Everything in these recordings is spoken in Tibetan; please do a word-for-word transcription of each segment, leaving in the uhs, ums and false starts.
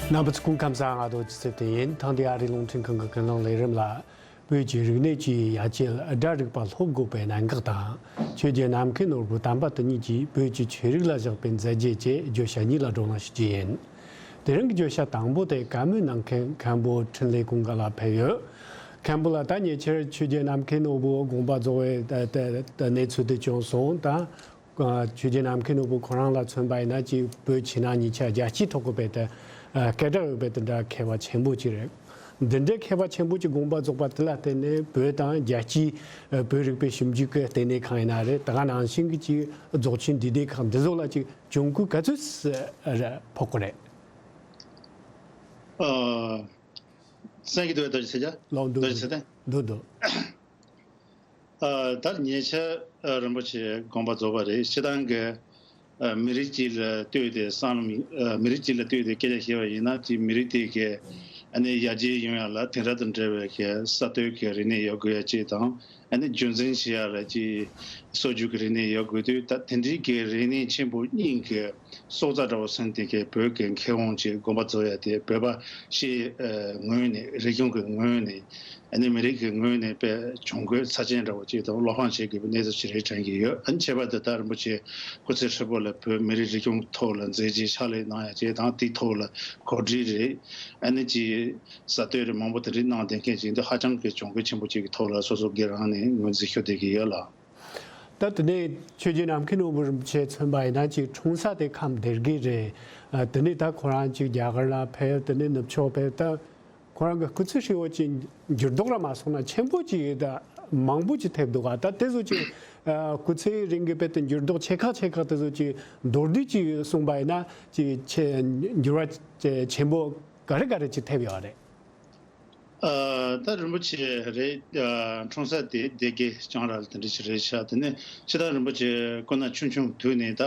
རྣམ་པ་ཚོ་སྐུ་ཁམས་བཟང་། ང་རྡོ་རྗེ་ཚེ་བརྟན་ཡིན། ཐེངས་འདིའི་ཨ་རིའི་རླུང་འཕྲིན་ཁང་གི་ཀུན་གླེང་ལས་རིམ་ལ། བོད་ཀྱི་རིག་གནས་ཀྱི་ཡ་གྱལ་སྒྲ་རིག་པ་སློབ་དགོས་པའི་གནད་འགག་དང་། ཆོས་རྒྱལ་ནམ་མཁའི་ནོར་བུ་དམ་པ་དེ་ཉིད་ཀྱིས་བོད་ཀྱི་ཆོས་རིག་ལ་བཞག་པའི་མཛད་རྗེས་བཅས་བརྗོད་བྱ་གཉིས་ལ་བགྲོ་གླེང་ཞུ་རྒྱུ་ཡིན། དེ་རིང་གི་བརྗོད་བྱ་དང་པོ་དེ་བཀའ་མོལ་གནང་མཁན་མཁན་པོ་འཕྲིན་ལས་ཀུན་དགའ་ལགས་ཕེབས་ཡོད། མཁན་པོ་ལགས། ད་ཉེ་ཆར་ཆོས་རྒྱལ་ནམ་མཁའི་ནོར་བུ་དགོངས་པ་རྫོགས་པའི་ད་ད་ད་གནས་ཚུལ་དེ་བྱུང་སོང་། ད་ཆོས་རྒྱལ་ནམ་མཁའི་ནོར་བུ་ཁོ་རང་ལ་མཚོན་པ་ཡིན་ན། ཅིག་བོད་ཕྱི་ནང་གཉིས་ཆ་རྒྱལ་སྤྱིའི་ཐོག་གི་བོད་དེ་སྐད་གྲགས་ཡོད་པའི་དེ་འདྲ་མཁས་པ་ཆེན་པོ་ཅིག་རེད། འདི་འདྲའི་མཁས་པ་ཆེན་པོ་ཅིག་དགོངས་པ་རྫོགས་པ་དེ་ལ་བརྟེན་ནས་བོད་དང་རྒྱལ་སྤྱིའི་བོད་རིག་པའི་ཞིབ་འཇུག་གི་ལྟེ་གནས་ཁང་ཡིན་ན་རེད། ད་ག་ནང་བཞིན་གྱི་ཅིག་རྫོགས་ཆེན་འདུས་སྡེ་ཁག་འདི་ཚོ་ལ་ཅིག་གྱོང་གུན་ག་ཚོད་ཕོག་གི་རེད། ཨ། གསན་གྱི་འདུག་པས། རྡོ་རྗེ་ཚེ་རྒྱལ། ལགས་འདུག་རྡོ་རྗེ་ཚེ་བརྟན། འདུག་འདུག་ཨ། ད་ཉེ་ཆར་ཨ་རིན་པོ་ཆེ་དགོངས་པ་རྫོགས་པ་རེད། སྤྱིར་བཏང་གི་ཨ་མི་རིགས་གཅིག་ལ་ལྟོས་ཏེ་བསམ་བློ་མི་ཨ་མི་རིགས་གཅིག་ལ་ལྟོས་ཏེ་སྐད་ཆ་བཤད་པ་ཡིན་ན། ཅིག་མི་རིགས་དེ་གའི་ཨ་ནི་ཡར་རྒྱས་ཡོང་ཡ་ལ་དེང་རབས་དང་འབྲེལ་བའི་གི་གསར་གཏོད་ཀྱི་རིག་གནས་ཡོད་དགོས་ཡ་གཅིག་དང་། ཨ་ནི་རྒྱུན་འཛིན་བྱེད་ཡ་ལ་ཅིག་སྲོལ་རྒྱུན་གྱི་རིག་གནས་ཡོད་དགོས་དུས། ད་དེ་འདྲའི་གི་རིག་གནས་ཆེན་པོ་གཉིས་ཀྱི་སྲོག་རྩ་འདྲ་བོ་ཟིན། དེ་གའི་བོད་ཀྱི་མཁས་དབང་ཅིག་དགོངས་པ་རྫོགས་ཡ་དེ་བོད་པ་སྤྱིའི་ཨ་ངོས་ནས། རིག་གཞུང་གི་ངོས་ནས། ཨ་ནི་མི་རིགས་ཀྱི་ངོས་ནས་དཔེ་གྱོང་གུན་ཚབས་ཆེན་འདྲ་བོ་ཅིག་དང་བློ་ཕམ་བྱེད་དགོས་པའི་གནས་ཚུལ་ཅིག་རེད་དྲན་གྱི་ཡོད། ཨ་ནི་ཁྱད་པར་དུ་ད་རིན་པོ་ཆེ་སྐུ་ཚེ་ཧྲིལ་པོ་ལ་བོད་མི་རིགས་རིག་གཞུང་ཐོག་ལ་མཛད་རྗེས་ཕྱག་ལས་གནང་ཡ་ཅིག་དང་། དེའི་ཐོག་ལ་གོ་སྒྲིག་རེད། ཨ་ནི་ཅིག་གསར་གཏོད་རེད། མང་པོ་དེ་འདྲའི་གནང་བསྡད་མཁན་ཅིག་འདི་ཧ་ཅང་གི་གྱོང་གུན་ཆེན་པོ་ཅིག་གི་ཐོག་ལ་སོ་སོ་སྒེར་རང་ནས་ངོས་འཛིན་ཞུ་བསྡད་ཀྱི་ཡོད་ལགས། ད་དེ་ནས་ཆོས་རྒྱལ་ནམ་མཁའི་ནོར་བུ་རིན་པོ་ཆེ་མཚོན་པ་ཡིན་ན། ཅིག་འཁྲུངས་ས་དེ་ཁམས་སྡེ་དགེ་རེད། ཨ། དེ་ནས་ད་ཁོ་རང་ཅིག་རྒྱ་གར་ལ་ཕེབས། དེ་ནས་ནུབ་ཕྱོགས་ཕེབས། ད་ཁོ་རང་གི་སྐུ་ཚེ་ཧྲིལ་བོ་ཅིག་འགྱུར་ལྡོག་ར་མ་སོང་ན་ཆེན་པོ་ཅིག་ད་མང་པོ་ཅིག་ཐེབས་འདུག་ག་ད་དེ་ཚོ་ཅིག་ཨ་སྐུ་ཚེ་རིང་གི་དཔེ་དེ་འགྱུར་ལྡོག་ཆེ་ཁག་ཆེ་ཁག་དེ་ཚོ་ཅིག་མདོར་བསྡུས་ཅིག་གསུངས་པ་ཡིན་ན། ཅིག་ཆེ་འགྱུར་བ་ཆེན་པོ་ག་རེ་ག་རེ་ཅིག་ཐེབས་ཡོད་རེད། ཨ། ད་རིན་པོ་ཆེ་རེད། ཨ། འཁྲུངས་ས་དེ་སྡེ་དགེ་ལྕང་ར་ལ་དེ་འདྲ་ཞིག་རེད་ཤག་དེ་ནས་ཕྱི་ད་རིན་པོ་ཆེ་སྐུ་ན་ཆུང་ཆུང་དུས་ནས་ད་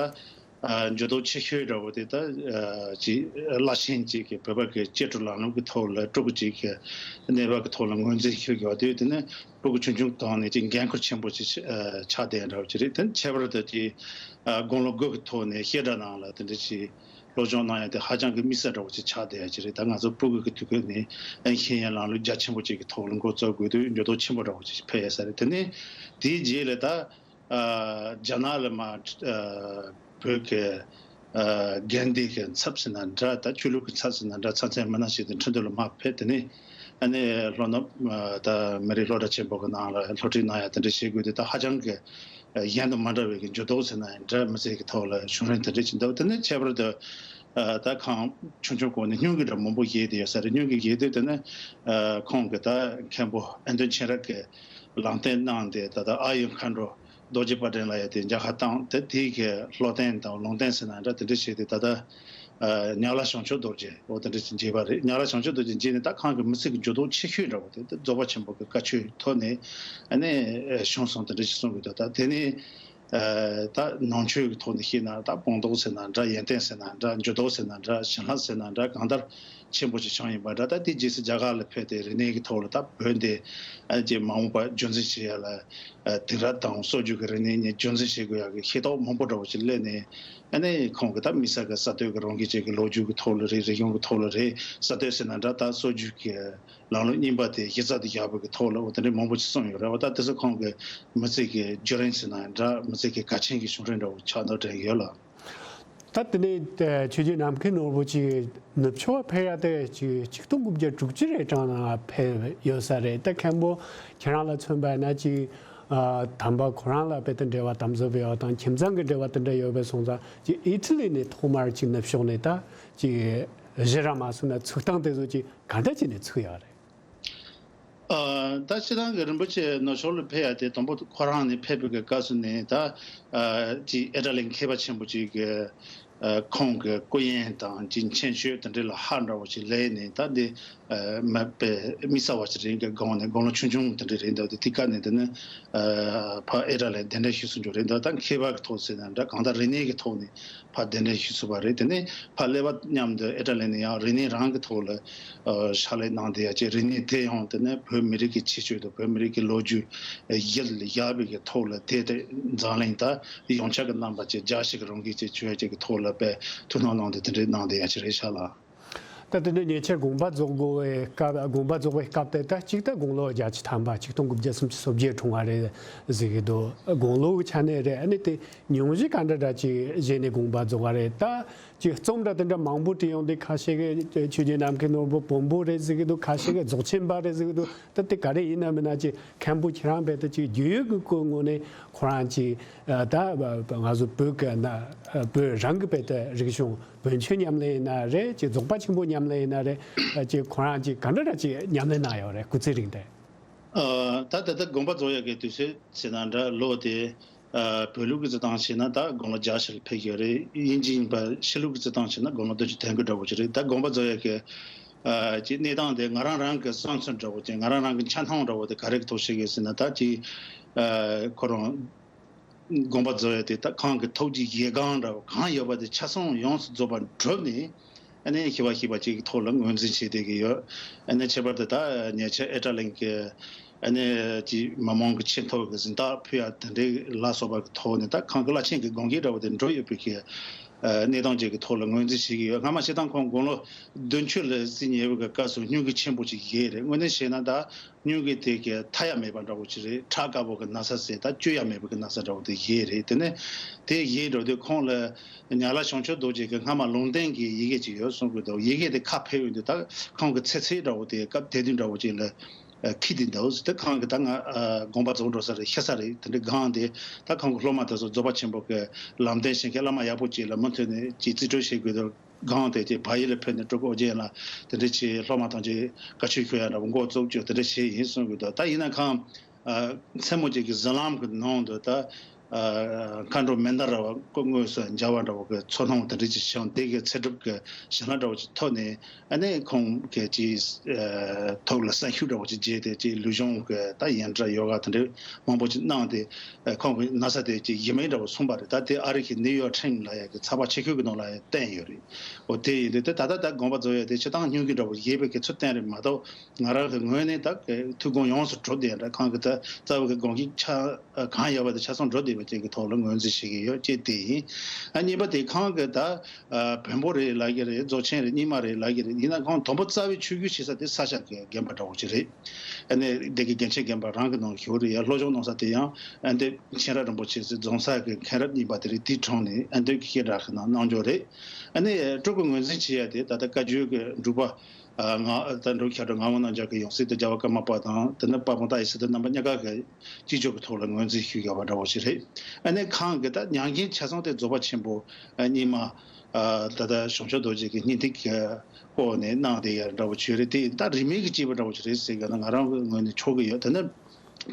ཨ་འགྱུར་ལྡོག་ཆེ་ཤོས་འདྲ་བོ་དེ་ད་ཨ་ཅིག་བླ་ཆེན་ཅིག་གིས་བོད་པ་གི་གཅེས་ཕྲུག་ལམ་ལུགས་ཀྱི་ཐོག་ལ་སྤྲུལ་སྐུ་ཅིག་གི་གནས་བབ་ཀྱི་ཐོག་ལ་ངོས་འཛིན་ཞུ་དགོས་པ་དེ། དེ་ནས་སྤྲུལ་སྐུ་ཆུང་ཆུང་དང་ནས་ཅིག་འགན་ཁུར་ཆེན་པོ་ཅིག་ཨ་ཆགས་བསྡད་འདྲ་བོ་ཅིག་རེད། དེ་ནས་ཁྱད་པར་དུ་ཅིག་ཨ་དགུང་ལོ་དགུ་གི་ཐོག་ནས་བཤད་གྲྭ་ནང་ལ་དེ་འདྲ་ཅིག་སློབ་སྦྱོང་གནང་ཡ་དེ་ཧ་ཅང་གི་དམིགས་བསལ་འདྲ་བོ་ཅིག་ཆགས་བསྡད་ཡ་ཅིག་རེད། ད་ང་ཚོ་སྤྲུལ་སྐུ་གི་དུས་སྐབས་ནས་ཨ་ཤེས་ཡོན་ལམ་ལུགས་རྒྱ་ཆེན་པོ་ཅིག་གི་ཐོག་ལ་འགོ་བཙུགས་དགོས་དུས་འགྱུར་ལྡོག་ཆེན་པོ་འདྲ་བོ་ཅིག་འཕེལ་ཡ་ས་རེད། དེ་ནས་དེའི་རྗེས་ལ་ད་ཨ་རྒྱ་ནག་ལ་མ་ཨ་བོད་ཀྱི་ཨ་དགོན་སྡེ་གི་ཚབ་ཟེར་ན་འདྲ། ད་ཆོས་ལུགས་ཀྱི་ཚབ་ཟེར་ན་འདྲ། ཚབ་མཚོན་མི་སྣ་ཞིག་དེ་ཁྲིན་ཏུ་ལ་མར་ཕེབས། དེ་ནས་ཨ་ནི་ལྷོ་ནུབ་ཨ་ད་མི་རིགས་སློབ་གྲྭ་ཆེན་པོ་གི་ནང་ལ་སློབ་ཁྲིད་གནང་ཡ་དེ་འདྲ་བྱེད་དགོས་དུས། ད་ཧ་ཅང་གི་གཞན་དང་མ་འདྲ་བའི་གི་འགྱུར་ལྡོག་ཟེར་ན་ཡང་འདྲ། མི་ཚེ་གི་ཐོག་ལ་བྱུང་རིམ་དེ་འདྲ་ཅིག་འདུག་དེ་ནས་ཁྱད་པར་དུ་ཨ་ད་ཁོང་ཆུང་ཆུང་སྒང་ནས་སྙུང་གི་འདྲ་མང་པོ་བཞེས་བསྡད་ཡོད་ས་རེད། སྙུང་གི་བཞེས་དུས་དེ་ནས་ཨ་ཁོང་གི་ད་མཁན་པོ་ཨ་འདོན་ཆོས་རབ་ཀྱིས་ལམ་སྟོན་གནང་སྟེ། ད་ལྟ་ཨ་ཡི་མཁའ་འགྲོ་རྡོ་རྗེ་དཔལ་ལྡན་ལབ་ཡ་དེ་མཇལ་ཁ་བཏང་། དེ་དེའི་གི་སློབ་སྟོན་དང་ལུང་བསྟན་ཟེར་ན་འདྲ། དེ་འདྲ་བྱས་ཏེ་ད་ལྟ་ཨ་ཉག་ལ་བྱང་ཆུབ་རྡོ་རྗེ་འོ་དེ་འདྲ་ཅིག་མཇལ་བ་རེད། ཉག་ལ་བྱང་ཆུབ་རྡོ་རྗེ་མཇལ་ནས་ད་ཁོང་གི་མི་ཚེ་གི་འགྱུར་ལྡོག་ཆེ་ཤོས་འདྲ་བོ་དེ་ད་རྫོགས་པ་ཆེན་པོ་གི་བཀའ་ཆོས་ཐོག་ནས་ཨ་ནི་བྱུང་སོང་། དེ་འདྲ་ཞིག་གསུང་གི་འདུག་ད་དེ་ནས་ཨ་ད་ནང་ཆོས་ཀྱི་ཐོག་ནས་བཤད་ན་ད་སྤངས་རྟོགས་ཟེར་ན་འདྲ། ཡོན་ཏན་ཟེར་ན་འདྲ། འགྱུར་ལྡོག་ཟེར་ན་འདྲ། བྱིན་རླབས་ཟེར་ན་འདྲ། གང་ལྟར་ཆེན་པོ་ཞིག་བྱུང་ཡིན་པ་འདྲ། ད་དེ་རྗེས་སུ་རྒྱ་གར་ལ་ཕེབས་ཏེ་རིག་གནས་ཀྱི་ཐོག་ལ་ད་བོད་འདི་ཨ་ཅེ་མ་འོངས་པ་རྒྱུན་འཛིན་བྱེད་ཡ་ལ་ཨ་དེང་རབས་དང་སྲོལ་རྒྱུན་གྱི་རིག་གནས་གཉིས་རྒྱུན་འཛིན་བྱེད་དགོས་ཡ་གི་ཤེས་རྟོགས་མང་པོ་འདྲ་བོ་ཞིག་སླེབས་ནས། ཨ་ནི་ཁོང་གིས་ད་དམིགས་བསལ་གྱི་གསར་གཏོད་ཀྱི་རང་བཞིན་ཅན་གྱི་ལོ་རྒྱུས་ཀྱི་ཐོག་ལ་རེད། རིག་གཞུང་གི་ཐོག་ལ་རེད། གསར་གཏོད་ཟེར་ན་འདྲ། ད་སྲོལ་རྒྱུན་གྱི་ལམ་ལུགས་རྙིང་པ་དེ་གཞི་རྩ་དུ་བཞག་པའི་གི་ཐོག་ལ་འོ་དེ་འདྲའི་མང་པོ་ཞིག་གསུངས་ཡོད་རེད་བ། ད་དེ་ཚོ་ཁོང་གི་མི་ཚེ་གི་བརྒྱུད་རིམ་ཟེར་ན་འདྲ། མི་ཚེ་གི་གལ་ཆེན་གྱི་བྱུང་རིམ་འདྲ་བོ་ཆགས་འདུག་དྲན་གྱི་ཡོད་ལགས། ད་དེ་ནས་ཆོས་རྒྱལ་ནམ་མཁའི་ནོར་བུ་ཅིག་ནུབ་ཕྱོགས་ཕེབས་ཡ་དེ་ཅིག་ཆིག་སྟོང་དགུ་བརྒྱ་དྲུག་ཅུ་རེ་གྲངས་ནང་ཕེབས་ཡོད་ས་རེད། ད་མཁན་པོ་ཁྱེད་རང་ལ་མཚོན་པ་ཡིན་ན་ཅིག་ཨ་དམ་པ་ཁོ་རང་ལ་དཔེ་དེ་འབྲེལ་བ་དམ་ཟབ་ཡོད་དང་ཁྱིམ་ཚང་གི་འབྲེལ་བ་དེ་འདྲ་ཡོད་པའི་སོང་ཙང་། ཅིག་ཨི་ཊ་ལི་ནས་ཐོག་མར་ཅིག་ནུབ་ཕྱོགས་ནས་ད་ཅིག་གཞི་ར་མ་སོང་ན་ཚུགས་སྟངས་དེ་ཚོ་ཅིག་ག་འདྲ་ཅིག་ནས་ཚུགས་ཡོད་རེད། ཨ་ད་སྤྱིར་བཏང་གི་རིན་པོ་ཆེ་ནུབ་ཕྱོགས་ལ་ཕེབས་ཡ་དེ་དང་པོ་ཁོ་རང་ནས་ཕེབས་པའི་གི་སྐབས་སུ་ནས་ད་ཨ་ཅིག་ཨི་ཊ་ལི་མཁས་པ་ཆེན་པོ་ཅིག་གི་ཨ་ཁོང་གི་སྐུ་ཡོན་དང་ཅིག་མཁྱེན་དཔྱོད་དེ་འདྲ་ལ་ཧ་འདྲ་བོ་ཅིག་སླེབས་ནས། ད་འདི་ཨ་མ་དཔེ་དམིགས་བསལ་བ་ཅིག་རེད། གི་སྒང་ནས་དགུང་ལོ་ཆུང་ཆུང་དེ་འདྲ་རེད་འདུག་དེ་དེ་ག་ནས་དེ་ནི་ཨ་ཕར་ཨི་ཊ་ལི་གདན་འདྲེན་ཞུས་སོང་རྒྱུ་རེད་འདུག་ད་མཁས་པ་གི་ཐོག་ཟེར་ན་འདྲ། གང་ལྟར་རིག་གནས་ཀྱི་ཐོག་ནས་ཕར་གདན་འདྲེན་ཞུས་ཚུགས་པ་རེད། དེ་ནས་ཕར་སླེབས་པ་མཉམ་དུ་ཨི་ཊ་ལི་ནས་ཡང་རིག་གནས་རང་གི་ཐོག་ལ་ཨ་ཕྱག་ལས་གནང་བསྡད་ཡ་ཅིག་རིག་གནས་དེ་ཡང་དེ་ནི་བོད་མི་རིགས་ཀྱི་ཁྱད་ཆོས་དང་བོད་མི་རིགས་ཀྱི་ལོ་རྒྱུས་གཞི་ལ་བཞག་པའི་གི་ཐོག་ལ་དེ་དེ་འཛམ་གླིང་ད་ཡོངས་ཁྱབ་ཀྱི་རྣམ་པ་ཅིག་རྒྱ་ཞིག་གི་རང་བཞིན་ཅིག་བྱུང་ཡ་ཅིག་གི་ཐོག་ལ་དཔེ་ཐུགས་སྣང་གནང་སྟེ་དེ་འདྲའི་གནང་བསྡད་ཡ་ཅིག་རེད་ཤག་ལགས། ད་དེ་འདྲ་ཉེ་ཆར་དགོངས་པ་རྫོགས་དགོས་པའི་སྐབས། དགོངས་པ་རྫོགས་པའི་སྐབས་དེ་ད་གཅིག་ད་དགུང་ལོ་བརྒྱད་ཅུ་ཐམ་པ། ཆིག་སྟོང་དགུ་བརྒྱ་སུམ་ཅུ་སོ་བརྒྱད་འཁྲུངས་པ་རེད་ཟེར་གི་འདུག་དགུང་ལོ་གི་ཆ་ནས་རེད། ཨ་ནི་དེ་སྙུང་གཞི་ག་འདྲ་འདྲ་ཅིག་བཞེས་ནས་དགོངས་པ་རྫོགས་པ་རེད། ད་ཅིག་རྩོམ་འདྲ་དེ་འདྲ་མང་པོ་བྲིས་ཡོང་དུས། ཁ་ཤས་ཀྱིས་ཆོས་རྗེ་ནམ་མཁའི་ནོར་བུ་དཔོན་པོ་རེད་ཟེར་གི་འདུག་ཁ་ཤས་ཀྱིས་རྫོགས་ཆེན་པ་རེད་ཟེར་གི་འདུག་ད་དེ་ག་རེ་ཡིན་ན་མིན་ན། ཅིག་མཁན་པོ་ཁྱེད་རང་རྦད་དེ་ཅིག་རྒྱུས་ཡོད་ཀྱི་སྐོར་ངོས་ནས་ཁོ་རང་ཅིག་ད་ང་ཚོ་བོད་ཀྱི་ན་བོད་རང་གི་རྦད་དེ་རིག་གཞུང་བོན་ཆོས་ཉམས་ལེན་ཡིན་ན་རེད། ཅིག་རྫོགས་པ་ཆེན་པོ་ཉམས་ལེན་ཡིན་ན་རེད། ཅིག་ཁོ་རང་ཅིག་ག་འདྲ་འདྲ་ཅིག་ཉམས་ལེན་གནང་ཡོད་རེད། སྐུ་ཚེ་རིང་དེ། ཨ། ད་ད་ལྟ་དགོངས་པ་རྫོགས་ཡག་གི་དུས་ཚོད་ཟེར་ན་འདྲ། ལོ་དེ། ཨ། བོད་ལུགས་ཀྱི་རྩིས་སྟངས་བྱས་ན་ད་དགུང་ལོ་བརྒྱད་ཅུ་ལ་ཕེབས་ཡོད་རེད། དབྱིན་ཇི་ཡིན་པ་ཕྱི་ལུགས་ཀྱི་རྩིས་སྟངས་བྱས་ན་དགུང་ལོ་བདུན་ཅུ་ཐོན་གྱི་འདྲ་བོ་ཅིག་རེད། ད་དགོངས་པ་རྫོགས་ཡག་གི། ཨ། ཅིག་གནས་སྟངས་དེ་ང་རང་རང་གི་བསམ་ཚུལ་འདྲ་བོ་དེ། ང་རང་རང་གི་འཆར་སྣང་འདྲ་བོ་དེ་ག་རེ་གི་ཐོག་བཤད་ཀྱི་ཟེར་ན། ད་ཅིག་ཨ། ཁོ་རང་དགོངས་པ་རྫོགས་ཡག་དེ་ད་ཁོང་གི་ཐུགས་ཀྱི་ཡིད་དབང་འདྲ་བོ་གང་ཡོད་པ་དེ་ཆ་ཚང་ཡོངས་སུ་རྫོགས་པ་གྲུབ་ནས། ཨ་ནི་ཞིབ་པ་ཞིབ་པ་ཅིག་གི་ཐོག་ལ་ངོས་འཛིན་བྱེད་བསྡད་ཀྱི་ཡོད། ཨ་ནི་ཁྱད་པར་དུ་ད་ཉེ་ཆར་ཨེ་ཊ་ལིང་གི། ཨ་ནི་ཅིག་མི་མང་གི་ཆེས་མཐོ་གི་གཟེངས་རྟགས་ཕུལ་ཡག་དེ་འདྲའི་ལ་སོགས་པ་གི་ཐོག་ནས་ད་ཁོང་གི་བླ་ཆེན་གྱི་དགོངས་ཀྱི་འདྲ་བོ་དེ་འགྲུབ་ཡོད་པའི་གི། ཨ། གནས་སྟངས་ཅིག་གི་ཐོག་ལ་ངོས་འཛིན་བྱེད་ཀྱི་ཡོད། སྔ་མ་སྤྱིར་བཏང་ཁོང་དགུང་ལོ་བདུན་ཅུ་ལ་རྩིས་ཉེ་བའི་གི་སྐབས་སུ་སྙུང་གི་ཆེན་པོ་ཅིག་ཡོད་རེད། དངོས་གནས་བྱས་ན་ད་སྙུང་གི་དེ་གི་ཐར་ཡག་མེད་པ་འདྲ་བོ་ཅིག་རེད། ཁྲག་དཀར་པོ་གི་ན་ཚ་ཟེར། ད་བཅོས་ཡག་མེད་པ་གི་ན་ཚ་འདྲ་བོ་དེ་ཡོད་རེད། དེ་ནས་དེ་ཡོད་འགྲོ་དུས་ཁོང་ལ་ཉག་ལ་བྱང་ཆུབ་རྡོ་རྗེ་གི་སྔ་མ་ལུང་བསྟན་གྱི་ཡི་གེ་ཅིག་ཡོད་གསུང་གི་འདུག་ཡི་གེ་དེ་ཁ་ཕྱེ་ཡོང་དུས་ད་ཁོང་གི་ཚེ་ཚད་འདྲ་བོ་དེ་སྐབས་དེ་དུས་འདྲ་བོ་ཅིག་ལ་ཨ། ཁྱི་དེ་འདུག་ཟེར་ཏེ། ཁོང་གིས་ད་ང་ཨ། དགོངས་པ་རྫོགས་འགྲོ་ས་རེད། ཤི་ས་རེད། དེ་འདྲའི་སྒང་དེ་ད་ཁོང་གི་སློབ་མ་དེ་ཚོ་རྫོགས་པ་ཆེན་པོ་གི་ལམ་སྟོན་བྱེད་མཁན་བླ་མ་ཡག་པོ་ཅིག་ལ་མུ་མཐུད་ནས་ཅིག་རྩིས་སྤྲོད་བྱེད་དགོས་འདུག་སྒང་དེ་ཅིག་བལ་ཡུལ་ལ་ཕེབས་ནས་སྤྲུལ་སྐུ་ཨོ་རྒྱན་ལ་དེ་འདྲ་ཅིག་སློབ་མ་དང་ཅིག་བཀའ་ཆོས་ཞུ་ཡག་འདྲ་བོ་འགོ་བཙུགས་རྒྱུ་དེ་འདྲ་བྱས་ཡིན་གསུང་གི་འདུག་ད་ཡིན་ན་ཁོང་ཨ། མཚན་མོ་ཅིག་གི་གཟིམ་ལམ་གྱི་ནང་དུ་ད། ཨ། མཁའ་འགྲོ་མན་དཱ་ར་བ་སྐུ་དངོས་སུ་མཇལ་བ་འདྲ་བོ་གི་ཚོར་སྣང་དེ་འདྲ་ཅིག་བྱུང་། དེ་གི་ཚེ་སྒྲུབ་ཀྱི་བྱིན་རླབས་འདྲ་བོ་ཅིག་ཐོབ་ནས། ཨ་ནི་ཁོང་གིས་ཅིག་ཨ། ཐུགས་ལ་སེམས་ཤུགས་འདྲ་བོ་ཅིག་རྒྱས་ཏེ། ཅིག་ལུས་སྦྱོང་གི་ད་ཡན་ཏྲ་ཡོ་ག་དེ་འདྲ་མང་པོ་ཅིག་གནང་སྟེ། ཨ། ཁོང་གི་ན་ཚ་དེ་ཅིག་ཡིན་མིན་འདྲ་བོ་སོང་བ་རེད། ད་དེ་ཨ་རི་གི་ནིའུ་ཡོག་ཊེམ་ལ་ཡ་གི་ཚགས་པར་ཆེ་ཤོས་ཀྱི་ནང་ལ་ཡ་བསྟན་ཡོད་རེད། འོ་དེ་ཡིན་དུས་དེ་ད་ལྟ་ད་དགོངས་པ་རྫོགས་ཡག་དེ་སྤྱིར་བཏང་སྙུང་གི་འདྲ་བོ་ཡོད་པའི་གི་ཚུལ་བསྟན་རེད་མ་གཏོགས། ང་རང་གི་ངོས་ནས་ད་ཐུགས་དགོངས་ཡོངས་སུ་གྲུབ་བསྡད་ཡག་འདྲ། ཁོང་གི་ད་རྩ་བའི་གི་དགོངས་ཀྱི་ཆ་གང་ཡོད་པ་དེ་ཆ་ཚང་གྲུབ་བསྡད་པ་ཅིག་གི་ཐོག་ལ་ངོས་འཛིན་བྱེད་ཀྱི་ཡོད་ཅེས་དེ་ཡིན། ཨ། གཉིས་པ་དེ་ཁོང་གི་ད་ཨ། བོན་པོ་རེད་ལབ་ཀྱི་རེད། རྫོགས་ཆེན་རེད། རྙིང་མ་རེད་ལབ་ཀྱི་རེད། ཡིན་ན་ཁོང་དང་པོ་རྩ་བའི་ཆོས་བརྒྱུད་བྱེད་ས་དེ་ས་སྐྱ་གི་དགོན་པ་འདྲ་བོ་ཅིག་རེད། ཨ་ནི་སྡེ་དགེ་དགེ་ཆེ་དགོན་པ་རང་གི་ནང་བཞུགས་རེད་ཡ། སློབ་སྦྱོང་གནང་ས་དེ་ཡང་ཨ་ནི་མཁྱེན་རབ་རིན་པོ་ཆེ་ཟེར་རྫོང་སར་གི་མཁན་རབས་གཉིས་པ་དེ་རེད། དེའི་དྲུང་ནས་ཨ་ནི་སྐད་གྲགས་ཤིག་གནང་གནང་འཇོག་རེད། ཨ་ནི་སྤྲུལ་སྐུ་ངོས་འཛིན་བྱེད་ཡ་དེ་ད་ལྟ་བཀའ་བརྒྱུད་ཀྱི་འབྲུག་པ། ཨ། ང་ད་འབྲུག་ཁ་བྲོ་ངག་དབང་རྣམ་རྒྱལ་གྱི་ཡང་སྲིད་དུ་རྒྱལ་བ་ཀརྨ་པ་དང་། དེ་ནས་དཔལ་སྤུངས་ཏཱ་ཡི་སི་ཏུ་རྣམ་པ་ཉག་ག་གི་གཅིག་གྱུར་གྱི་ཐོག་ལ་ངོས་འཛིན་ཞུས་ཡོད་པ་འདྲ་བོ་ཞིག་རེད། ཨ་ནི་ཁོང་གི་ད་མྱ་ངན་ཆ་ཚང་དེ་རྫོགས་པ་ཆེན་པོ་ཨ་རྙིང་མ། ཨ། ད་ལྟ་བྱང་ཆུབ་རྡོ་རྗེ་གི་སྙིང་ཐིག་གི་སྐོར་ནས་གནང་བསྡད་ཡ་འདྲ་བོ་ཞིག་རེད། དེ་ད་རིས་མེད་ཀྱི་སྐྱེས་བུ་འདྲ་བོ་ཞིག་རེད་ཟེར་གི་ན་ང་རང་གི་ངོས་ནས་ཆོག་གི་ཡོད། དེ་ནི།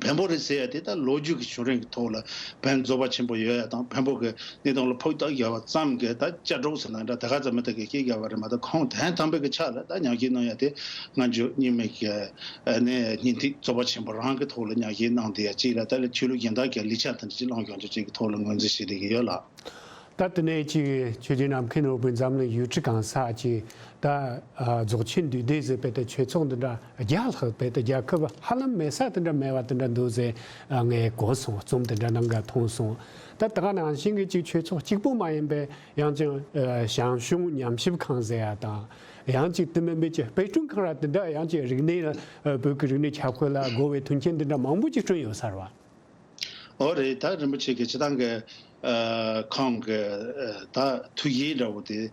བོན་པོ་རེད་ཟེར་ཡ་དེ་ད་ལོ་རྒྱུས་ཀྱི་བྱུང་རིམ་གྱི་ཐོག་ལ་བོན་རྫོགས་པ་ཆེན་པོ་ཡོད་ཡ་དང་། བོན་པོ་གི་གནས་སྟངས་ལ་ཕུགས་བསམ་ཡོད་པ་ཙམ་གྱིས་ད་སྐྱབས་འགྲོ་ཟེར་ན་འདྲ། དེ་ག་ཙམ་མི་དག་གི་སྐད་རྒྱབ་པ་རེད་མ་གཏོགས། ཁོང་དོན་དམ་པའི་གི་ཆ་ལ་ད་མྱ་ངན་གནང་ཡ་དེ་སྔ་འགྱུར་རྙིང་མའི་གི་ཨ་ནི་སྙིང་ཐིག་རྫོགས་པ་ཆེན་པོ་རང་གི་ཐོག་ལ་མྱ་ངན་གནང་བསྡད་ཡ་གཅིག་ལ། ད་ལྟ་ཆོས་ལུགས་གཞན་དག་གི་ལས་འཆར་དང་འབྲེལ་གྱི་ལངས་ཡོང་རྒྱུ་གཅིག་གི་ཐོག་ལ་ངོས་འཛིན་བྱེད་བསྡད་ཀྱི་ཡོད་ལགས། ད་དེ་ནས་ཅིག་ཆོས་རྗེ་ནམ་མཁའི་ནོར་བུ་འཛམ་གླིང་ཡུལ་གྲུ་གང་སར་ཅིག་ད་ཨ་རྫོགས་ཆེན་འདུས་སྡེ་ཟེར་བའི་དེ་ཆོས་ཚོགས་འདི་འདྲ་བརྒྱ་ལྷག་བྱས་ཏེ་རྒྱལ་ཁབ་ཧ་ལམ་མེད་ས་དེ་འདྲ་མེད་པ་དེ་འདྲ་འདུག་ཟེར་ངས་གོ་སོང་། རྩོམ་དེ་འདྲ་ནང་ག་མཐོང་སོང་། ད་ད་ག་ནང་བཞིན་གྱི་ཅིག་ཆོས་ཚོགས་གཅིག་པུ་མ་ཡིན་པའི་ཡང་ཅིག་ཨ་ཞང་ཞུང་ཉམས་ཞིབ་ཁང་ཟེར་ཡ་དང་། ཡང་ཅིག་དེ་མིན་པའི་ཅིག་དཔེ་སྐྲུན་ཁང་ར་དེ་འདྲ། ཡང་ཅིག་རིག་གནས་ལ་ཨ་བོད་ཀྱི་རིག་གནས་ཁྱབ་ཁོངས་ལ་དགོས་པའི་མཐུན་རྐྱེན་དེ་འདྲ་མང་པོ་ཅིག་བསྐྲུན་ཡོད་ས་རེད་བ། འོ་རེད། ད་རིན་པོ་ཆེ་གིས་སྤྱིར་བཏང་གི་ཨ་ཁོང་གི་ཨ་ད་ཐུགས་བཞེད་འདྲ་བོ་དེ་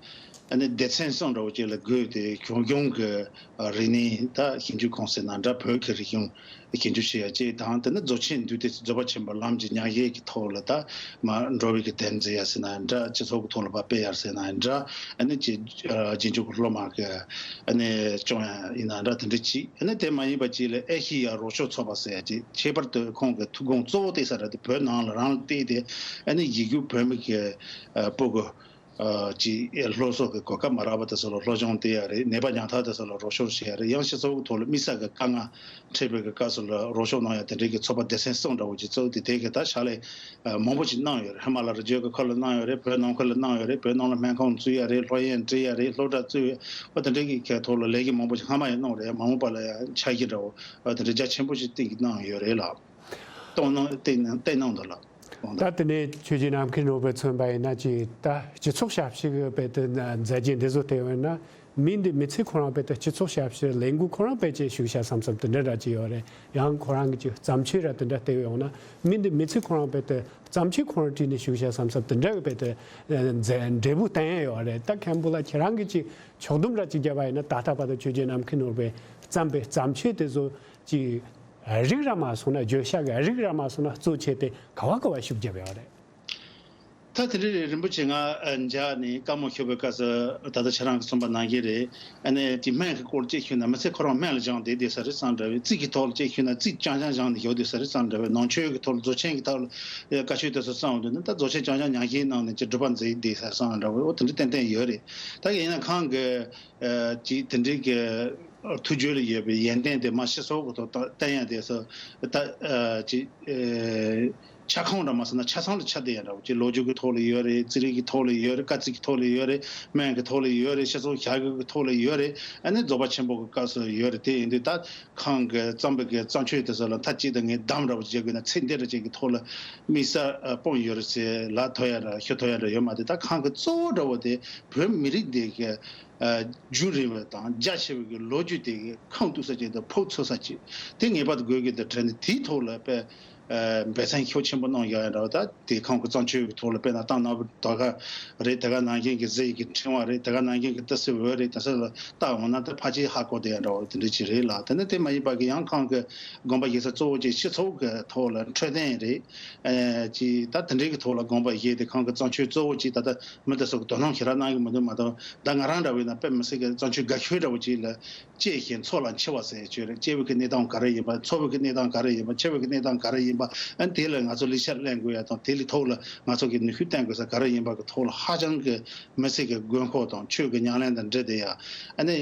ཨ་ནི་སྡེ་ཚན་གསུམ་འདྲ་བོ་ཅིག་ལ་བགོས་ཏེ། ཆུང་ཆུང་གི་ཨ་རིག་གནས་ད་ཞིབ་འཇུག་ཁང་ཟེར་ན་འདྲ། བོད་ཀྱི་རིག་གཞུང་ཞིབ་འཇུག་བྱེད་ཡ་གཅིག་དང་། དེ་ནས་རྫོགས་ཆེན་འདུས་སྡེ་རྫོགས་པ་ཆེན་པོ་ལམ་གྱི་མྱ་ངན་གྱི་ཐོག་ལ་ད་མ་འགྲོ་བའི་གི་དེབ་མཛད་ཡ་ཟེར་ན་འདྲ། སྤྱི་ཚོགས་ཀྱི་ཐོག་ལ་ཕར་སྤེལ་ཡ་ཟེར་ན་འདྲ། ཨ་ནི་ཅིག་ཨ་རྗེས་འཇུག་གི་སློབ་མ་གི་ཨ་ནི་སྐྱོང་ཡ་ཡིན་ན་འདྲ། དེ་འདྲ་ཅིག་ཨ་ནི་དེ་མ་ཡིན་པ་ཅིག་ལ་ཨེ་ཤེ་ཡ་རོགས་སྐྱོར་ཚོགས་པ་ཟེར་ཡ་ཅིག་ཁྱད་པར་དུ་ཁོང་གི་ཐུགས་དགོངས་གཙོ་བོ་བལྟས་ས་ར་དེ་བོད་ནང་ལ་རང་ལ་བལྟས་ཏེ། ཨ་ནི་ཡིག་རྒྱུགས་བོད་མི་གི་ཨ་སྤུ་གུ་ཨ་ཅིག་སློབ་གསོ་གི་གོ་སྐབས་མ་རག་པ་དེ་ཚོ་ལ་སློབ་སྦྱོང་སྟེར་ཡ་རེད། ནད་པ་ཉམ་ཐག་དེ་ཚོ་ལ་རོགས་སྐྱོར་བྱེད་ཡ་རེད། ཡང་སྤྱི་ཚོགས་ཀྱི་ཐོག་ལ་དམིགས་བསལ་གྱི་དཀའ་ངལ་འཕྲད་པའི་གི་སྐབས་སུ་ལ་རོགས་སྐྱོར་གནང་ཡ་དེ་འདྲའི་གི་ཚོགས་པ་སྡེ་ཚན་གསུམ་འདྲ་བོ་ཅིག་བཙུགས་ཏེ། དེ་གི་ད་ཕྱག་ལས་ཨ་མང་པོ་ཅིག་གནང་ཡོད་རེད། ཧི་མ་ལ་རི་རྒྱུད་ཀྱི་ཁུལ་ལ་གནང་ཡོད་རེད། བོད་ནང་ཁུལ་ལ་གནང་ཡོད་རེད། བོད་ནང་ལ་སྨན་ཁང་བཙུགས་ཡ་རེད། སློབ་ཡོན་སྤྲད་ཡ་རེད། སློབ་གྲྭ་བཙུགས་ཡ། ཨ་དེ་འདྲའི་གི་ཁའི་ཐོག་ལ་ལས་ཀ་མང་པོ་ཞིག་སྔ་མ་ཡང་གནང་རེད། མ་འོངས་པ་ལ་ཡང་འཆར་གཞི་འདྲ་བོ་ཨ་དེ་འདྲའི་རྒྱ་ཆེན་པོ་ཞིག་བཏིང་གི་གནང་ཡོད་རེད་ལགས། གཏོང་གནང་བཏིང་གནང་བཏིང་གནང་འདུག་ལགས། ད་དེ་ནས་ཆོས་རྗེ་ནམ་མཁའི་ནོར་བུས་མཚོན་པ་ཡིན་ན། ཅིག་ད་སྤྱི་ཚོགས་ཞབས་ཞུ་གི་རྦད་དེ་མཛད་རྗེས་འདི་ཚོ་བལྟས་པ་ཡིན་ན། མི་འདི་མི་ཚེ་ཁོ་རང་དཔེ་དེ་སྤྱི་ཚོགས་ཞབས་ཞུ་ལས་འགུལ་ཁོ་རང་དཔེ་ཅན་ཞུགས་ཤག་བསམ་བསམ་དེ་འདྲ་འདྲ་ཅིག་ཡོད་རེད། ཡང་ཁོ་རང་གི་ཅིག་བརྩམས་ཆོས་ར་དེ་འདྲ་བལྟས་ཡོང་ན་མི་འདི་མི་ཚེ་ཁོ་རང་དཔེ་དེ་བརྩམས་ཆོས་ཁོ་རང་བྲིས་ནས་ཞུགས་ཤག་བསམ་བསམ་དེ་འདྲ་གི་དཔེ་དེ་མཛད་འབྲས་བུ་བསྟན་ཡ་ཡོད་རེད། ད་མཁན་པོ་ལགས་ཁྱེད་རང་གི་ཅིག་ཕྱོགས་བསྡོམས་ར་ཅིག་བརྒྱབ་པ་ཡིན་ན་ད་ལྟ་བར་དུ་ཆོས་རྒྱལ་རྣམ་མཁྱེན་ནོར་བུས་བརྩམས་པའི་བརྩམས་ཆོས་དེ་ཚོ་ཅིག་རིགས་ར་མ་སོང་ན་བརྗོད་བྱ་གི་རིགས་ར་མ་སོང་ན་གཙོ་ཆེ་དེ་ག་བ་ག་བ་ཤུགས་རྒྱབ་ཡོད་རེད། ད་དེ་འདྲའི་རིན་པོ་ཆེ་ང་འཇགས་ནས་བཀའ་མོལ་ཞུ་བའི་སྐབས་སུ་ད་ལྟ་ཁྱེད་རང་གིས་གསུངས་པ་ནང་བཞིན་རེད། ཨ་ནི་དེ་སྨན་གྱི་སྐོར་གཅིག་ཞུས་ན་མི་ཚེ་ཁོ་རང་སྨན་ལ་སྦྱངས་བསྡད་བསྡད་ས་རེད་བསམ་འདྲ་བས། རྩིས་ཀྱི་ཐོག་ལ་གཅིག་ཞུས་ན་རྩིས་རྐྱང་རྐྱང་སྦྱངས་ནས་ཡོད་བསྡད་ས་རེད་བསམ་འདྲ་བས། ནང་ཆོས་ཀྱི་ཐོག་ལ་རྫོགས་ཆེན་གྱི་ཐོག་ལ་བཀའ་ཆོས་དེ་ཚོ་བསམ་འོང་དུས་ན་ད་རྫོགས་ཆེན་རྐྱང་རྐྱང་ཉམས་བཞེས་གནང་ནས་ཅིག་སྒྲུབ་པ་མཛད་བསྡད་ས་བསམ་འདྲ་བས། འོ་དེ་འདྲ་ཏན་ཏན་ཡོད་རེད། ད་ཡིན་ན་ཁོང་གི་ཅིག་དེ་འདྲའི་གི་ཐུགས་རྒྱུད་ལ་ཡོད་པའི་ཡོན་ཏན་དེ་མ་ཤི་སོགས་ཀྱི་ཐོག་བསྟན་ཡ་དེ་ཚོ་ད་ཅིག་ཆ་ཁོངས་འདྲ་མ་ཟེར་ན་ཆ་ཚང་ལ་ཆ་བསྡད་ཡ་འདྲ་བོ་ཅིག་ལོ་རྒྱུས་ཀྱི་ཐོག་ལ་ཡོད་རེད། རྩིས་རིག་གི་ཐོག་ལ་ཡོད་རེད། སྐར་རྩིས་ཀྱི་ཐོག་ལ་ཡོད་རེད། སྨན་གྱི་ཐོག་ལ་ཡོད་རེད། སྤྱི་ཚོགས་བྱ་དགའ་གི་ཐོག་ལ་ཡོད་རེད། ཨ་ནི་རྫོགས་པ་ཆེན་པོ་གི་སྐབས་སུ་ཡོད་རེད། དེ་ཡིན་དུས་ད་ཁོང་གི་བརྩམས་པའི་གི་བརྩམས་ཆོས་དེ་ཚོ་ལ་མཐའ་གཅིག་ཏུ་ངས་གདམས་འདྲ་བོ་ཅིག་བྱེད་དགོས་ན་ཚེ་འདི་འདྲ་ཅིག་གི་ཐོག་ལ་དམིགས་བསལ་སྤུངས་ཡོད་རེད་ཟེར་ལབ་ཐུབ་ཡ་འདྲ་ཞུ་ཐུབ་ཡ་འདྲ་ཡོད་མ་རེད། ད་ཁོང་གི་གཙོ་བོ་འདྲ་བོ་དེ་བོད་མི་རིགས་འདི་གི་རྒྱུན་རིང་བ་དང་རྒྱ་ཆེ་བའི་གི་ལོ་རྒྱུས་དེ་གི་ཁུངས་གཏུགས་ས་ཅིག་དང་ཕུགས་འཚོལ་ས་ཅིག་དེ་ངེས་པར་དུ་དགོས་ཀྱི་འདུག་དྲན་ནས་དེའི་ཐོག་ལ་དཔེ་འབད་བརྩོན་ཤུགས་ཆེན་པོ་གནང་ཡོད་ཡ་འདྲ་བ། ད་དེ་ཁོང་གི་བརྩམས་ཆོས་ཀྱི་ཐོག་ལ་དཔེར་ན་རྟ་ནོར་བུ་ཟློས་གར་རེད། དེ་ག་ནང་བཞིན་གྱི་གཟི་ཡི་གི་ཕྲེང་བ་རེད། དེ་ག་ནང་བཞིན་གྱི་ཏི་སེའི་འོད་རེད། དེ་ཚོ་ལ་བལྟ་འོང་ན་ད་ཕལ་ཆེར་ཧ་གོ་བསྡད་ཡ་འདྲ་བ་དེ་འདྲ་ཅིག་རེད་ལ། དེ་ནི་དེ་མ་ཡིན་པ་གི་ཡང་ཁོང་གི་དགོངས་པ་བཞེས་ས་གཙོ་བོ་ཅིག་སྤྱི་ཚོགས་ཀྱི་ཐོག་ལ་འཕྲོད་བསྟེན་རེད། ཅིག་ད་དེ་འདྲའི་གི་ཐོག་ལ་དགོངས་པ་བཞེས་ཏེ་ཁོང་གི་བརྩམས་ཆོས་གཙོ་བོ་ཅིག་ད་ལྟ་མི་དེ་ཚོ་གི་དོ་སྣང་ཞེ་དྲག་གནང་གི་མི་འདུག་མ་གཏོགས་ད་ང་རང་འདྲ་བས་ན་དཔེ་མི་སྲིད་གི་བརྩམས་ཆོས་དགའ་ཤོས་འདྲ་བོ་ཅིག་ལ་སྐྱེས་ཤིང་འཚོ་ལ་འཆི་བ་ཟེར་ཡ་ཅིག་ཡོད་རེད། སྐྱེ་བའི་གི་གནས་སྟངས་ག་རེ་ཡིན་པ། འཚོ་བའི་གི་གནས་སྟངས་ག་རེ་ཡིན་པ། འཆི་བའི་གི་གནས་སྟངས་ག་རེ་ཡིན་པ། ཨ་ནི་དེ་ལ་ང་ཚོ་ལེགས་ཆ་ལེན་དགོས་ཡ་དང་དེ་ལ་ཐོག་ལ་ང་ཚོ་གི་ནུས་ཤུགས་བཏོན་དགོས་ས་ག་རེ་ཡིན་པ་གི་ཐོག་ལ་ཧ་ཅང་གི་མི་སེར་གྱི་དགོས་མཁོ་དང་ཆོས་ཀྱི་ཉམས་ལེན་དང་འབྲེལ་ཏེ་ཡ། ཨ་ནི་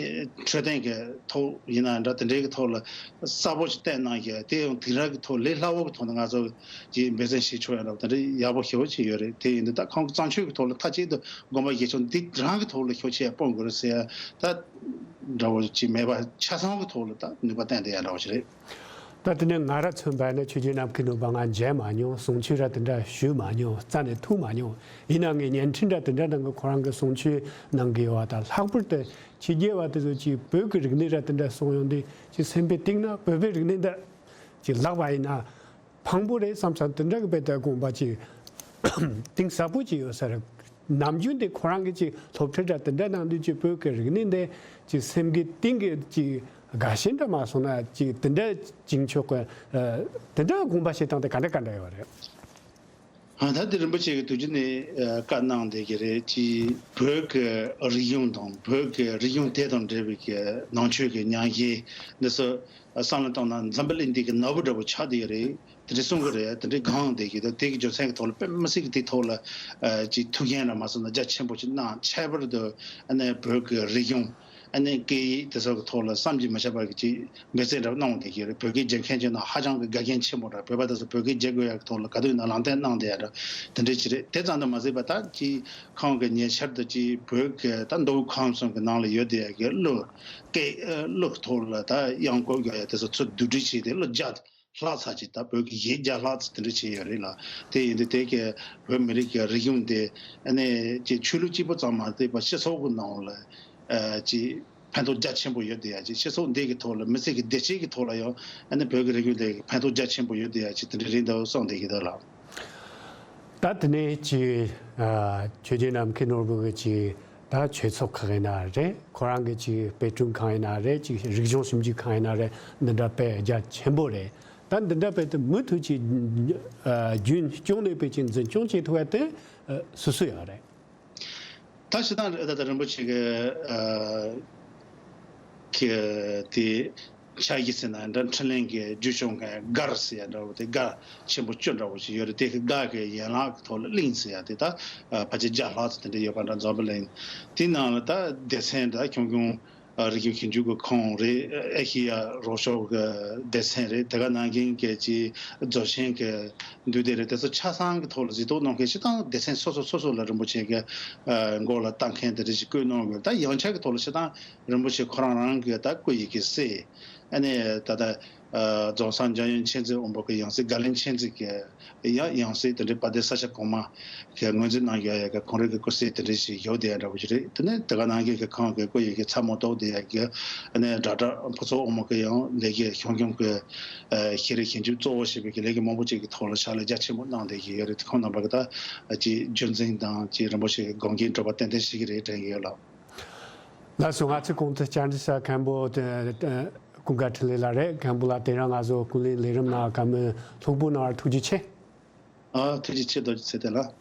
འཕྲོད་བསྟེན་གྱི་ཐོག་ཡིན་ན་འདྲ་དེ་འདྲའི་གི་ཐོག་ལ་གསལ་པོ་ཞིག་བསྟན་གནང་ཡ། དེ་ཡང་དེང་རབས་ཀྱི་ཐོག་ལས་སླ་བོ་གི་ཐོག་ནས་ང་ཚོ་གིས་འབད་བརྩོན་བྱེད་ཆོག་ཡ་འདྲ་དེ་འདྲའི་ཡག་པོ་ཞེ་པོ་ཅིག་ཡོད་རེད། དེ་ཡིན་དུས་ད་ཁོང་གི་བརྩམས་ཆོས་ཀྱི་ཐོག་ལ་མཐའ་གཅིག་ཏུ་དགོངས་པ་བཞེས་ཆོག་འདི་རང་གི་ཐོག་ལ་ཤོག་ཆེ་སྤོང་དགོས་རེད་ཟེར་ཡ་ད་འདྲ་བོ་ཅིག་མེད་པ་ཆ་ཚང་གི་ཐོག་ལ་ད་ནུས་པ་བཏོན་བསྡད་ཡ་འདྲ་བོ་ཞིག་རེད། ད་དེ་ནས་ང་ར་མཚོན་པ་ཡིན་ན་ཆོས་རྒྱལ་རྣམ་མཁྱེན་ནོར་བུ་ང་མཇལ་མ་མྱོང་། གསུང་ཆོས་ར་དེ་འདྲ་ཞུས་མ་མྱོང་། རྩ་ནས་ཐུག་མ་མྱོང་། ཡིན་ན་ངས་བརྙན་འཕྲིན་ར་དེ་འདྲ་ནང་གི་ཁོ་རང་གི་གསུང་ཆོས་གནང་གི་ཡོད་བ་དང་ལྷག་པར་དུ་ཕྱི་རྒྱལ་བ་དེ་ཚོ་ཅིག་བོད་ཀྱི་རིག་གནས་ར་དེ་འདྲ་གསུང་ཡོང་དུས་ཅིག་སེམས་པའི་གཏིང་ན་བོད་པའི་རིག་གནས་འདི་ཅིག་ལགས་པ་ཡིན་ན་ཕངས་པོ་རེད་བསམ་ཙང་དེ་འདྲ་གི་དཔེ་ལྟ་དགོངས་པ་ཅིག་གཏིང་ཟབ་པོ་ཅིག་ཡོད་ས་རེད། ནམ་རྒྱུན་དེ་ཁོ་རང་གི་ཅིག་སློབ་ཁྲིད་འདྲ་དེ་འདྲ་གནང་དུས་ཅིག་བོད་ཀྱི་རིག་གནས་འདི་ཅིག་སེམས་ཀྱི་གཏིང་གི་ཅིག་དགའ་ཞེན་འདྲ་མ་སོང་ན་ཅིག་དེ་འདྲ་བྱིན་ཆོག་གི་དེ་འདྲ་དགོངས་པ་བཞེས་སྟངས་དེ་ག་འདྲ་ག་འདྲ་ཡོད་རེད། ཨ་ད་དེ་རིན་པོ་ཆེ་གི་དུས་རྒྱུན་ནས་བཀའ་གནང་བསྡད་ཀྱི་རེད། ཅིག་བོད་ཀྱི་རིག་གཞུང་དང་བོད་ཀྱི་རིག་གཞུང་དེ་དང་འབྲེལ་བའི་གི་ནང་ཆོས་ཀྱི་ཉམས་བཞེས་འདི་ཚོ་བསམ་བློ་བཏང་ན་འཛམ་བུ་གླིང་འདི་གི་ནོར་བུ་འདྲ་བོ་ཆགས་བསྡད་ཀྱི་རེད། དེ་འདྲ་གསུང་གི་རེད། དེ་འདྲའི་སྒང་བསྡད་ཀྱི་འདུག་དེ་གི་རྒྱུ་མཚན་གྱི་ཐོག་ལ་དཔེ་མི་སྲིད་ཀྱི་དེའི་ཐོག་ལ་ཅིག་ཐུགས་འགན་འདྲ་མ་སོང་ན་རྒྱ་ཆེན་པོ་ཅིག་གནང་། ཁྱད་པར་དུ་ཨ་ནི་བོད་ཀྱི་རིག་གཞུང་ཨ་ནི་སྐད་ཡིག་དེ་ཚོ་གི་ཐོག་ལ་བསམ་གྱིས་མི་ཁྱབ་པ་གི་ཅིག་འབད་བརྩོན་འདྲ་བོ་གནང་བསྡད་ཀྱི་རེད། བོད་སྐད་སྦྱང་མཁན་ཅིག་ནང་ཧ་ཅང་གི་དགའ་མཁན་ཆེན་པོ་འདྲ། བོད་པ་དེ་ཚོ་བོད་སྐད་སྦྱང་དགོས་ཡ་གི་ཐོག་ལ་ག་དུས་ཡིན་ན་ལམ་སྟོན་གནང་བསྡད་ཡ་འདྲ་དེ་འདྲ་ཅིག་རེད། དེ་ཙམ་དུ་མ་ཟད་པ་ད་ཅིག་ཁོང་གི་ཉེ་ཆར་དུ་ཅིག་བོད་ཀྱི་ད་མདོ་དབུས་ཁམས་གསུམ་གྱི་ནང་ལ་ཡོད་བསྡད་ཡ་གི་གླུ་སྐད་གླུ་གི་ཐོག་ལ་ད་དབྱངས་བཀོད་དགོས་ཡ་དེ་ཚོ་ཚུར་བསྡུ་སྒྲིག་བྱས་ཏེ་གླུ་བརྒྱ་ལྷག་ཙམ་ཅིག་ད་བོད་ཀྱི་གཞས་བརྒྱ་ལྷག་ཙམ་དེ་འདྲ་བྱས་ཡོད་རེད་ལ། དེ་ཡིན་དུས་དེ་གི་བོད་མི་རིགས་ཀྱི་རིག་གཞུང་དེ་ཨ་ནི་ཅིག་ཆོས་ལུགས་གཅིག་པུ་ཙམ་མ་ཟད་པ་སྤྱི་ཚོགས་ཀྱི་ནང་ལ་ཨ་ཅིག་ཕན་ཐོགས་རྒྱ་ཆེན་པོ་ཡོད་བསྡད་ཡ་ཅིག་སྤྱི་ཚོགས་འདི་གི་ཐོག་ལ་མི་ཚེ་གི་བདེ་སྐྱིད་ཀྱི་ཐོག་ལ་ཡང་ཨ་ནི་བོད་ཀྱི་རིག་གཞུང་དེ་གི་ཕན་ཐོགས་རྒྱ་ཆེན་པོ་ཡོད་བསྡད་ཡ་ཅིག་དེ་འདྲ་རེད་འདུག་གསུངས་བསྡད་ཀྱི་འདུག་ལགས། ད་དེ་ནས་ཅིག་ཨ་ཆོས་རྒྱལ་རྣམ་མཁྱེན་ནོར་བུ་གི་ཅིག་ད་ཆོས་ཚོགས་ཁག་ཡིན་ན་རེད། ཁོ་རང་གི་ཅིག་དཔེ་སྐྲུན་ཁང་ཡིན་ན་རེད། ཅིག་རིག་གཞུང་ཞིབ་འཇུག་ཁང་ཡིན་ན་རེད། འདི་འདྲ་དཔེ་རྒྱ་ཆེན་པོ་རེད། ད་འདི་འདྲ་དཔེ་དེ་མུ་མཐུད་ཅིག་ཨ་རྒྱུན་སྐྱོང་ནས་དཔེ་ཅིག་འཛིན་སྐྱོང་བྱེད་ཐུབ་ཡ་དེ་ཨ་སོ་སོ་ཡོད་རེད། ད་ཕྱི་དང་ད་ལྟ་རིན་པོ་ཆེ་གི་ཨ་གི་དེ་ཕྱག་བཞེས་ཟེར་ན་འདྲ་འཕྲིན་ལས་ཀྱི་རྒྱུ་སྐྱོང་མཁན་སྒར་ཟེར་ཡ་འདྲ་བོ་དེ་སྒར་ཆེན་པོ་བཅུ་འདྲ་བོ་ཞིག་ཡོད་རེད། དེ་གི་སྒར་གི་ཡན་ལག་གི་ཐོག་ལ་གླིང་ཟེར་ཡ་དེ་ད་ཕལ་ཆེར་བརྒྱ་ལྷག་ཙམ་དེ་འདྲ་ཡོད་པ་འདྲ། འཛམ་བུ་གླིང་དེའི་ནང་ལ་ད་སྡེ་ཚན་ད་ཁྱུང་ཁྱུང་རིག་གཞུང་ཞིབ་འཇུག་གི་ཁོངས་རེད། ཨེ་ཤེ་ཡ་རོགས་སྐྱོར་གྱི་སྡེ་ཚན་རེད། དེ་ག་ནང་བཞིན་གྱི་ཅིག་རྫོགས་ཆེན་གྱི་འདུས་སྡེ་རེད། དེ་ཚོ་ཆ་ཚང་གི་ཐོག་ལ་གཟིགས་རྟོག་གནང་མཁན་སྤྱིར་བཏང་སྡེ་ཚན་སོ་སོ་སོ་སོ་ལ་རིན་པོ་ཆེ་གི་མགོ་ལ་བཏགས་མཁན་དེ་འདྲ་ཞིག་བསྐོས་གནང་དགོས། ད་ཡང་ཆ་གི་ཐོག་ལ་སྤྱིར་བཏང་རིན་པོ་ཆེ་ཁོ་རང་རང་གི་ད་སྐུ་ཡི་གེ་གསེར་ ཨ་ནི་ད་ལྟ་རྫོང་སར་འཇམ་དབྱངས་མཁྱེན་བརྩེ་དབང་པོ་གི་ཡང་སྲིད། དགའ་ལན་མཁྱེན་བརྩེ་གི་ཡང་ཡང་སྲིད་དེ་འདྲའི་དཔལ་ལྡན་ས་སྐྱ་གོང་མ་གི་ངོས་འཛིན་གནང་ཡོད་ཡ་གི་ཁོང་རང་གི་སྐུ་སྲས་དེ་འདྲ་ཞིག་ཡོད་བསྡད་ཡ་འདྲ་བོ་ཞིག་རེད། དེ་ནས་དེ་ག་ནང་བཞིན་གི་ཁོང་གི་སྐུ་ཡི་གི་ཚབ་མ་གཏོགས་དེ་ཡ་གི་ཨ་ནི་སྦྲག་སྦྲག་ཕུན་ཚོགས་དབང་མོ་གི་ཡང་ལས་ཀའི་ཤོང་སྐྱོང་གི་ཤེས་རིག་ཞིབ་འཇུག་གཙོ་བོ་བྱས་པའི་གི་ལས་ཀ་མང་པོ་ཅིག་གི་ཐོག་ལ་ཕྱག་ལས་རྒྱ་ཆེན་པོ་གནང་བསྡད་ཀྱི་ཡོད་རེད། དེ་ཁོང་རྣམ་པ་གི་ད་ཅིག་རྒྱུན་འཛིན་དང་ཅིག་རིན་པོ་ཆེ་དགོངས་འགལ་འགྲོ་བ་ཏན་ཏན་ཞིག་གི་རེད་དྲན་གྱི་ཡོད་ལགས། ལགས་སོ། ང་ཚོས་གོང་དུ་བཅར་འདྲི་ཞུ་མཁན་པོ་དེ་ཀུན་དགའ་འཕྲིན་ལས་ལགས་རེད། མཁན་པོ་ལགས་དེ་རིང་ང་ཚོ་ཀུན་གླེང་ལས་རིམ་ནང་བཀའ་མོལ་ལྷུག་པོ་གནང་བར་ཐུགས་རྗེ་ཆེ། ཨ་ཐུགས་རྗེ་ཆེ། རྡོ་རྗེ་ཚེ་བརྟན་ལགས།